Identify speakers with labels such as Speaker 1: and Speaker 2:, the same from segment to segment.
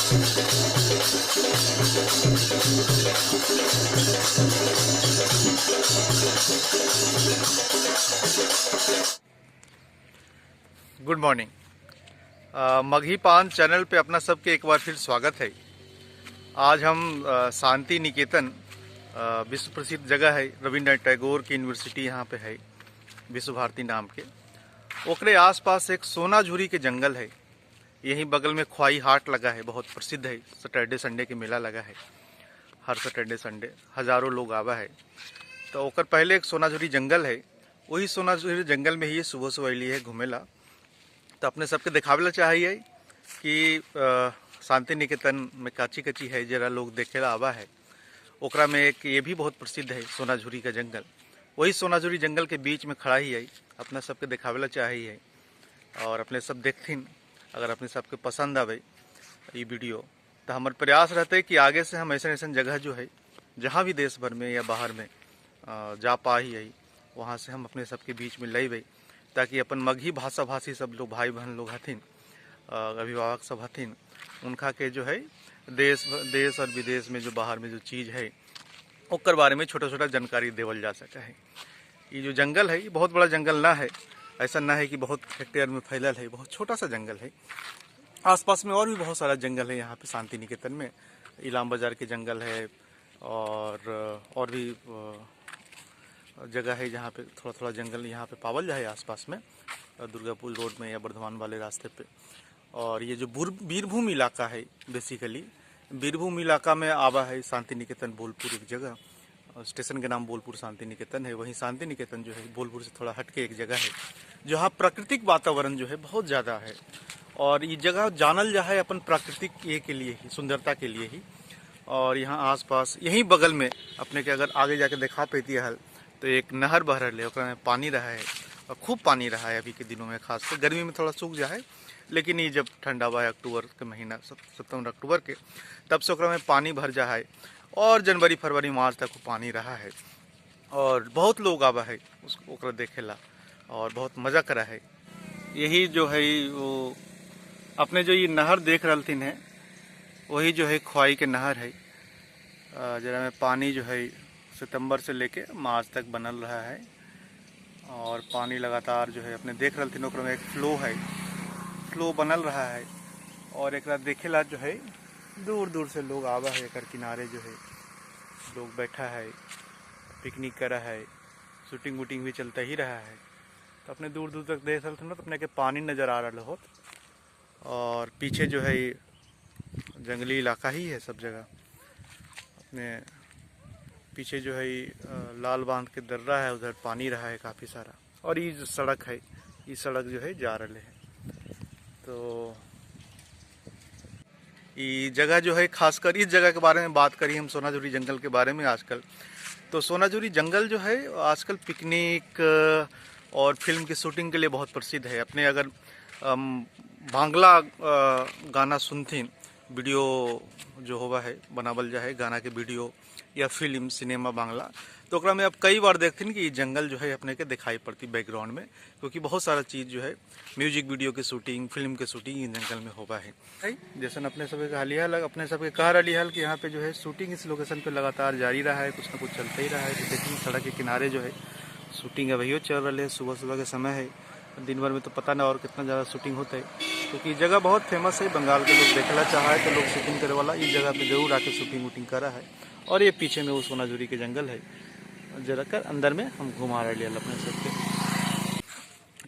Speaker 1: Good morning. Magahi पान channel पे अपना सबके एक बार फिर स्वागत है। आज हम शांति निकेतन, विश्व प्रसिद्ध जगह है, रविन्द्रनाथ टैगोर की यूनिवर्सिटी यहाँ पे है, विश्व भारती नाम के। ओकरे आसपास एक सोनाझुरी के जंगल है, यहीं बगल में ख्वाई हाट लगा है, बहुत प्रसिद्ध है। सैटरडे संडे के मेला लगा है, हर सैटरडे संडे हजारों लोग आवा है। तो ओकर पहले एक सोनाझुरी जंगल है, वही सोनाझुरी जंगल में ही सुबह सुबह अली है घूमेला। तो अपने सबके देखावेला चाहिए कि शांति निकेतन में काची काची है, जरा लोग देखेला आवा है। ओकरा में एक ये भी बहुत प्रसिद्ध है सोनाझुरी का जंगल, वही सोनाझुरी जंगल के बीच में खड़ा ही है, अपना सबके देखावेला चाहिए। और अपने सब देखथिन, अगर अपने सबके पसंद आवे ये वीडियो तो हमारे प्रयास रहते कि आगे से हम ऐसा ऐसा जगह जो है जहाँ भी देश भर में या बाहर में जा पा ही है, वहाँ से हम अपने सबके बीच में लैबे, ताकि अपन मगही भाषा भाषी सब लोग भाई बहन लोग हथिन, अभिभावक सब हथिन, उनका के जो है देश देश और विदेश में जो बाहर में जो चीज़ है ओकर बारे में छोटा छोटा जानकारी देवल जा सका है। ये जो जंगल है ये बहुत बड़ा जंगल ना है, ऐसा ना है कि बहुत हेक्टेयर में फैलल है, बहुत छोटा सा जंगल है। आसपास में और भी बहुत सारा जंगल है यहाँ पे शांति निकेतन में, इलाम बाजार के जंगल है और भी जगह है जहाँ पे थोड़ा थोड़ा जंगल यहाँ पे पावल जाए आसपास में, दुर्गापुर रोड में या बर्धमान वाले रास्ते पे। और ये जो बीरभूम इलाका है, बेसिकली बीरभूम इलाका में आवा है शांति निकेतन बोलपुर एक जगह, स्टेशन के नाम बोलपुर शांति निकेतन है। वहीं शांति निकेतन जो है बोलपुर से थोड़ा हटके एक जगह है जहाँ प्राकृतिक वातावरण जो है बहुत ज़्यादा है। और ये जगह जानल जा है अपन प्राकृतिक ये के लिए ही, सुंदरता के लिए ही। और यहाँ आसपास यहीं बगल में अपने के अगर आगे जाके देखा पैती हल तो एक नहर बह रही है, ओकरा में पानी रहा है और खूब पानी रहा है अभी के दिनों में, खासकर गर्मी में थोड़ा सूख जाए, लेकिन ये जब ठंडा हुआ है अक्टूबर के महीना, सितंबर अक्टूबर के, तब से ओकरा में पानी भर जा है और जनवरी फरवरी मार्च तक वो पानी रहा है। और बहुत लोग आवा है उसको ओकरा देखेला और बहुत मज़ा करा है। यही जो है वो अपने जो ये नहर देख रहे थी है, वही जो है ख्वाई के नहर है, जरा में पानी जो है सितंबर से लेके मार्च तक बनल रहा है। और पानी लगातार जो है अपने देख रहे थे ओकरा में एक फ्लो है, फ्लो बनल रहा है। और एक देखेला जो है दूर दूर से लोग आवा है, एकर किनारे जो है लोग बैठा है, पिकनिक करा है, शूटिंग वूटिंग भी चलता ही रहा है। तो अपने दूर दूर तक देख रहे थे ना तो अपने के पानी नज़र आ रहा होत। और पीछे जो है जंगली इलाका ही है सब जगह। अपने पीछे जो है लाल बांध के दर्रा है, उधर पानी रहा है काफ़ी सारा। और ये जो सड़क है, ये सड़क जो है जा रहे है। तो ये जगह जो है, खासकर इस जगह के बारे में बात करी हम सोनाझुरी जंगल के बारे में आजकल, तो सोनाझुरी जंगल जो है आजकल पिकनिक और फिल्म की शूटिंग के लिए बहुत प्रसिद्ध है। अपने अगर बांग्ला गाना सुनथिन, वीडियो जो होवा है बनावल जाए गाना के वीडियो या फिल्म सिनेमा बांग्ला, तो ओकरा में अब कई बार देखथिन कि ये जंगल जो है अपने के दिखाई पड़ती बैकग्राउंड में, क्योंकि बहुत सारा चीज़ जो है म्यूजिक वीडियो के शूटिंग, फिल्म के शूटिंग इन जंगल में होवा है। जैसे अपने सबके हालिया अपने सबके कह रही हल कि यहाँ पे जो है शूटिंग इस लोकेशन पे लगातार जारी रहा है, कुछ ना कुछ चलता ही रहा है। तो देखिए सड़क के किनारे जो है शूटिंग अभी चल रही है, सुबह सुबह के समय है, दिन भर में तो पता ना और कितना ज़्यादा शूटिंग होता है, क्योंकि जगह बहुत फेमस है, बंगाल के लोग देखना चाहे तो लोग शूटिंग करे वाला इस जगह पे जरूर आके शूटिंग वूटिंग करा है। और ये पीछे में वो सोनाझुरी के जंगल है, जरा कर अंदर में हम घुमा रहे अपने सबके।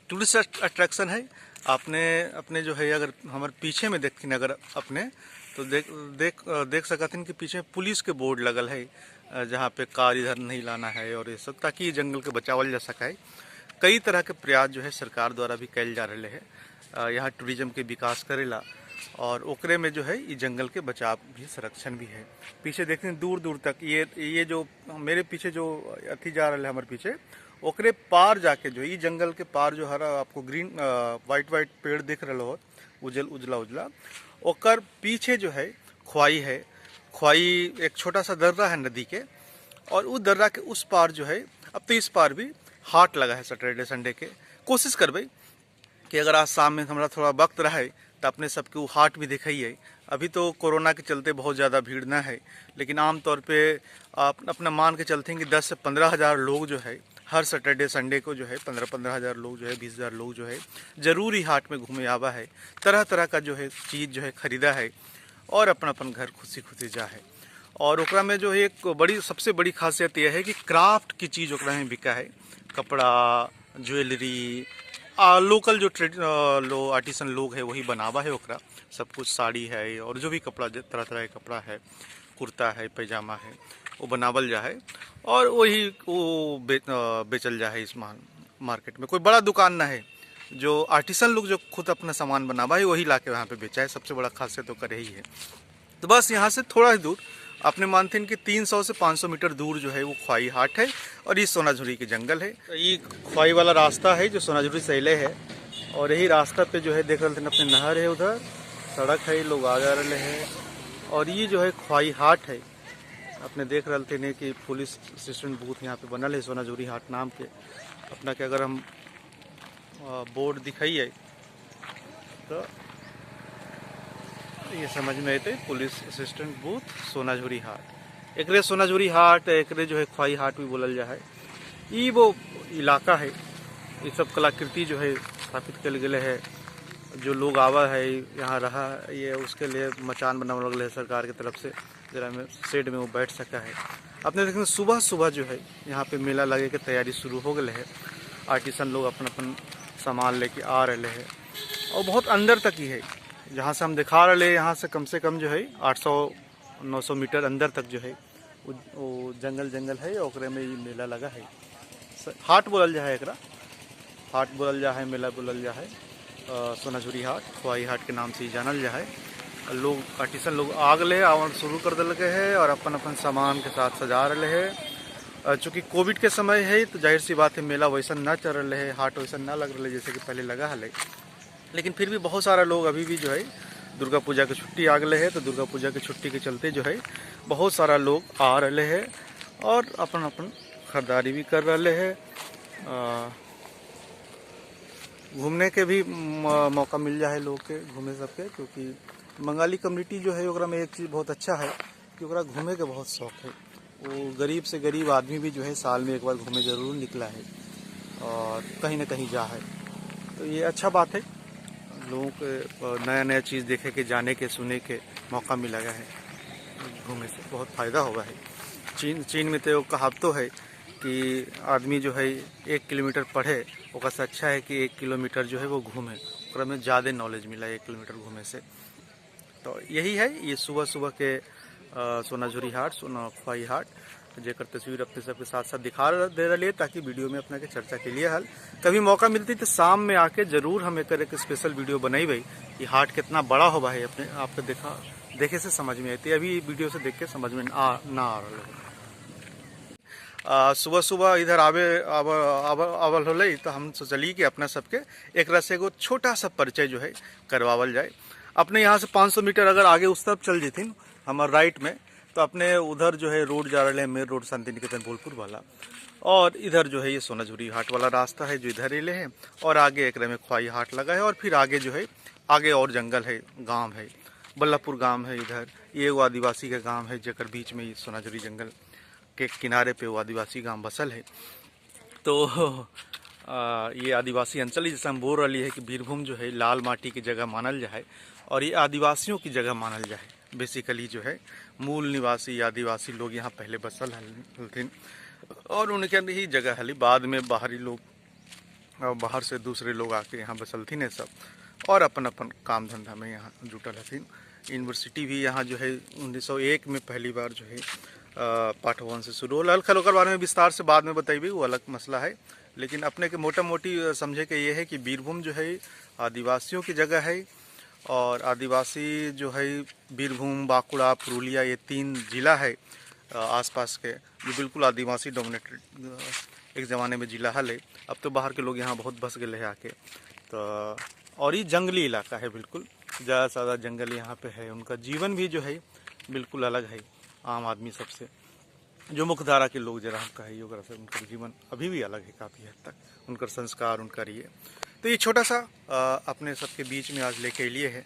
Speaker 1: टूरिस्ट अट्रैक्शन है। आपने अपने जो है अगर हमारे पीछे में देखथिन अगर अपने तो देख देख देख सकथिन कि पीछे पुलिस के बोर्ड लगल है, जहाँ पे कार इधर नहीं लाना है और ये सब, ताकि ये जंगल के बचावल जा सके। कई तरह के प्रयास जो है सरकार द्वारा भी कैल जा रहे है यहाँ टूरिज्म के विकास करेला, और ओकरे में जो है ये जंगल के बचाव भी, संरक्षण भी है। पीछे देखते हैं दूर दूर तक ये जो मेरे पीछे जो अथी जा रहा है हमारे पीछे, ओकरे पार जाके जो ये जंगल के पार जो हरा आपको ग्रीन वाइट वाइट पेड़ दिख रहा हो, उजल उजला उजला, ओकर पीछे जो है ख्वाई है। ख्वाई एक छोटा सा दर्रा है नदी के, और उस दर्रा के उस पार जो है, अब तो इस पार भी हाट लगा है सैटरडे संडे के। कोशिश करबै कि अगर आज शाम में हमारा थोड़ा वक्त रहे तो अपने सबके वो हाट भी दिखाइए। अभी तो कोरोना के चलते बहुत ज़्यादा भीड़ ना है, लेकिन आम तौर पे आप अपना मान के चलते हैं कि 10 से 15 हज़ार लोग जो है हर सैटरडे संडे को जो है 15-15 हज़ार लोग जो है, 20 हज़ार लोग जो है ज़रूर ही हाट में घूमे आवा है। तरह तरह का जो है चीज़ जो है ख़रीदा है और अपना अपन घर खुशी खुशी जा है। और ओकरा में जो है एक बड़ी सबसे बड़ी खासियत यह है कि क्राफ्ट की चीज़ ओकरा में बिका है, कपड़ा, ज्वेलरी, लोकल जो ट्रेड लो आर्टिसन लोग है वही बनावा है ओकरा सब कुछ। साड़ी है और जो भी कपड़ा, तरह तरह के कपड़ा है, कुर्ता है, पैजामा है, वो बनावल जा है और वही वो बेचल जा है इस मार्केट में। कोई बड़ा दुकान ना है, जो आर्टिसन लोग जो खुद अपना सामान बनावा है वही ला के वहाँ पे बेचा है। सबसे बड़ा खासियत तो करे ही है। तो बस यहाँ से थोड़ा ही दूर अपने मानते हैं कि 300 से 500 मीटर दूर जो है वो ख्वाई हाट है और ये सोनाझुरी के जंगल है। तो ये ख्वाई वाला रास्ता है जो सोनाझुरी से अले है और यही रास्ता पे जो है देख रहे थे अपने नहर है, उधर सड़क है, लोग आ जा रहे हैं। और ये जो है ख्वाई हाट है, अपने देख रहे थे नहीं कि पुलिस स्टेशन बूथ यहाँ पे बनल है सोनाझुरी हाट नाम के। अपना के अगर हम बोर्ड दिखाइए तो ये समझ में आते पुलिस असिस्टेंट बूथ सोनाझुरी हाट। एकरे सोनाझुरी हाट, एकरे जो है ख्वाई हाट भी बोलल जा है। ये वो इलाका है, ये सब कलाकृति जो है स्थापित कल गए है। जो लोग आवा है यहाँ रहा ये उसके लिए मचान बनावल गए है सरकार के तरफ से, जरा में शेड में वो बैठ सका है। अपने देखते सुबह सुबह जो है यहाँ पे मेला लगे के तैयारी शुरू हो गए है। आर्टिसन लोग अपन अपन सामान लेके आ रहे हैं और बहुत अंदर तक ही है। जहाँ से हम दिखा रहे हैं यहाँ से कम जो है 800-900 मीटर अंदर तक जो है वो जंगल जंगल है। ओकरे में ये मेला लगा है। हाट बोलल जा है, एकरा हाट बोलल जा है, मेला बोलल जा है। सोनाझुरी हाट, ख्वाई हाट के नाम से ही जानल जा है। लोग आर्टिसन लोग आ गए, आवन शुरू कर दिल गए है और अपन अपन सामान के साथ सजा रहे है। चूँकि कोविड के समय है तो जाहिर सी बात है मेला वैसा ना चल रहा है, हाट वैसा ना लग रहा है जैसे कि पहले लगा है। लेकिन फिर भी बहुत सारा लोग अभी भी जो है दुर्गा पूजा की छुट्टी आ गए है, तो दुर्गा पूजा की छुट्टी के चलते जो है बहुत सारा लोग आ रहे हैं और अपन अपन खरीदारी भी कर रहे हैं। घूमने के भी मौका मिल जाए लोग के घूमे सबके, क्योंकि बंगाली कम्युनिटी जो है ओकरा में एक चीज़ बहुत अच्छा है कि ओकरा घूमे के बहुत शौक है। वो गरीब से गरीब आदमी भी जो है साल में एक बार घूमे ज़रूर निकला है और कहीं ना कहीं जा है। तो ये अच्छा बात है, लोगों के नया नया चीज़ देखे के, जाने के, सुने के मौका मिला गया है। घूमे से बहुत फ़ायदा हुआ है। चीन में तो कहावतों है कि आदमी जो है 1 किलोमीटर पढ़े ओकरा से अच्छा है कि 1 किलोमीटर जो है वो घूमे, ओकरा में ज़्यादा नॉलेज मिला 1 किलोमीटर घूमे से। तो यही है ये सुबह सुबह के सोनाझुरी हाट, सोना ख्वाई हाट जेकर तस्वीर अपने सबके साथ साथ दिखा दे रही है ताकि वीडियो में अपना के चर्चा के लिए हल कभी मौका मिलती तो शाम में आके जरूर हम एक स्पेशल वीडियो बनाई भाई कि हाट कितना बड़ा हो भाई, अपने आपको देखा देखे से समझ में आती है, अभी वीडियो से देख के समझ में ना आ रहा है। सुबह सुबह इधर आवे आवल होले तो हम सोचली कि अपना सबके एक से एगो छोटा सा परिचय जो है करवावल जाए। अपने यहाँ से 500 मीटर अगर आगे उस तरफ चल जेथिन हमारे राइट में तो अपने उधर जो है रोड जा रहे हैं मेन रोड शांति निकेतन बोलपुर वाला, और इधर जो है ये सोनाझुरी हाट वाला रास्ता है जो इधर ले है, और आगे एक में ख्वाई हाट लगा है, और फिर आगे जो है आगे और जंगल है, गांव है, बल्लभपुर गांव है इधर, ये वो आदिवासी का गांव है जेकर बीच में ये सोनाझुरी जंगल के किनारे पे वो आदिवासी गांव बसल है। तो ये आदिवासी अंचल जैसे हम बोल रही है कि बीरभूम जो है लाल माटी की जगह मानल जाए और ये आदिवासियों की जगह मानल जाए। बेसिकली जो है मूल निवासी आदिवासी लोग यहाँ पहले बसल हलथिन और उनके अंदर ही जगह हली, बाद में बाहरी लोग और बाहर से दूसरे लोग आके यहाँ बसलथिन है सब और अपन अपन काम धंधा में यहाँ जुटल हथिन। यूनिवर्सिटी भी यहाँ जो है 1901 में पहली बार जो है पाठभवन से शुरू हो। खैर ओकर बारे में विस्तार से बाद में बताइए, वो अलग मसला है, लेकिन अपने के मोटा मोटी समझे के ये है कि बीरभूम जो है आदिवासियों की जगह है और आदिवासी जो है बीरभूम, बांकुड़ा, पुरुलिया ये 3 जिला है आसपास के जो बिल्कुल आदिवासी डोमिनेटेड एक ज़माने में जिला हल है। अब तो बाहर के लोग यहाँ बहुत बस गए हैं आके। तो और ये जंगली इलाका है, बिल्कुल ज़्यादा से ज़्यादा जंगल यहाँ पे है। उनका जीवन भी जो है बिल्कुल अलग है आम आदमी सबसे, जो मुख्यधारा के लोग जरा हम कहे से उनका जीवन अभी भी अलग है काफ़ी हद तक, उनका संस्कार, उनका ये। तो ये छोटा सा अपने सबके बीच में आज लेके लिए है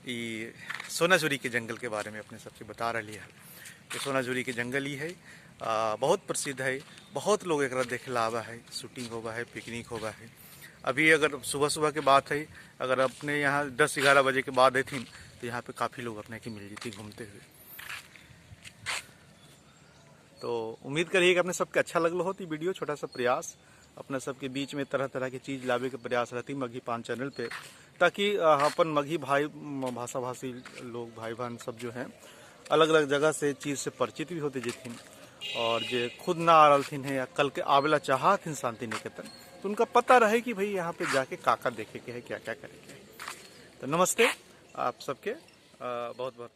Speaker 1: ये सोनाझुरी के जंगल के बारे में अपने सबके बता रही है। ये सोनाझुरी के जंगल ही है, बहुत प्रसिद्ध है, बहुत लोग एकरा देखे ला आवा है, शूटिंग होवा है, पिकनिक होवा है। अभी अगर सुबह सुबह के बात है, अगर अपने यहाँ 10-11 बजे के बाद अथिन तो यहाँ पे काफ़ी लोग अपने के मिल जती घूमते हुए। तो उम्मीद करिए कि अपने सबके अच्छा लगल हो वीडियो, छोटा सा प्रयास अपना सबके बीच में तरह तरह की चीज़ लावे के प्रयास रहती मगही पान चैनल पे, ताकि अपन मगही भाई भाषा भाषी लोग भाई बहन सब जो हैं अलग अलग जगह से चीज़ से परिचित भी होते जथिन, और जे खुद ना आ रहा है या कल के आवेला चाहथिन शांति निकेतन तो उनका पता रहे कि भाई यहाँ पे जाके काका देखे के है, क्या क्या करे के है। तो नमस्ते आप सबके, बहुत बहुत।